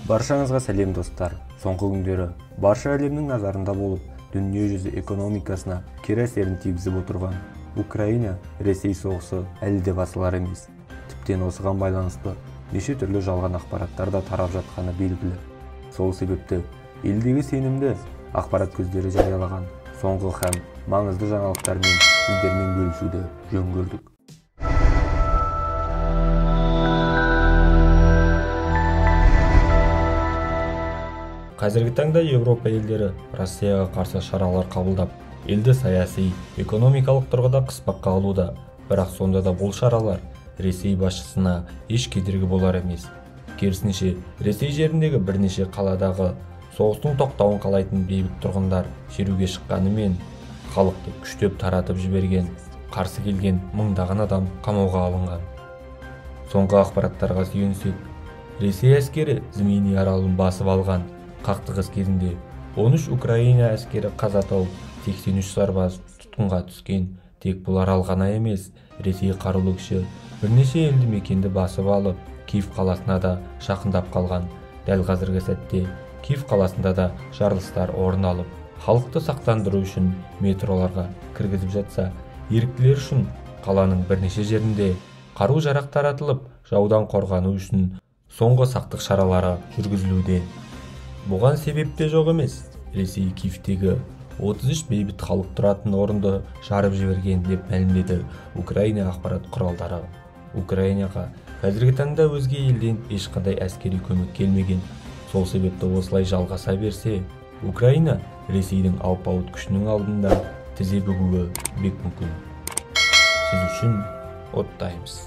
Баршаңызға сәлем достар. Соңғы күндері барша әлемнің назарында болып, дүние жүзі экономикасына кері әсерін тигізіп отырған Украина Ресей соғысы әлі де басылар емес. Тіптен осыған байланысты неше түрлі жалған ақпараттар да тарап жатқаны белгілі. Сол себепті елдегі сенімді ақпарат көздері жариялаған соңғы һәм маңызды жаңалықтармен сіздермен бөлісуді жөн көрдік. Қазіргі таңда Еуропа елдері Россияға қарсы шаралар қабылдап, елді саяси, экономикалық тұрғыда қыспаққа алуда. Бірақ сонда да бұл шаралар Ресей басшысына еш кедергі болар емес. Керісінше, Ресей жеріндегі бірнеше қаладағы соғыстың тоқтауын қалайтын бейбіт тұрғындар шеруге шыққанымен, халықты күштеп таратып жіберген, қарсы келген мыңдаған адам қамауға алынған. Соңғы ақпараттарға сүйенсек, Ресей әскері Змеиный аралын басып алған. Қақтығыс кезінде 13 Украина әскері қаза тауып, 83 сарбаз тұтқынға түскен. Тек бұл арал ғана емес, Ресей қарулы күші бірнеше елді мекенді басып алып, Киев қаласына да жақындап қалған. Дәл қазіргі сәтте Киев қаласында да жарылыстар орын алып, халықты сақтандыру үшін метроларға кіргізіп жатса, еріктілер үшін қаланың бірнеше жерінде қару-жарақ таратылып, жаудан қорғану үшін соңғы сақтық шаралары жүргізілуде. Бұған себеп те жоқ емес. Ресей Киевтегі 33 бейбіт халық тұратын орынды жарып жіберген деп мәлімдеді Украина ақпарат құралдары. Украинаға қазіргі таңда өзге елден ешқандай әскери көмек келмеген. Сол себепті осылай жалғаса берсе, Украина Ресейдің алпауыт күшінің алдында тізе бүгуі бек мүмкін. Сіз үшін оттаймыз.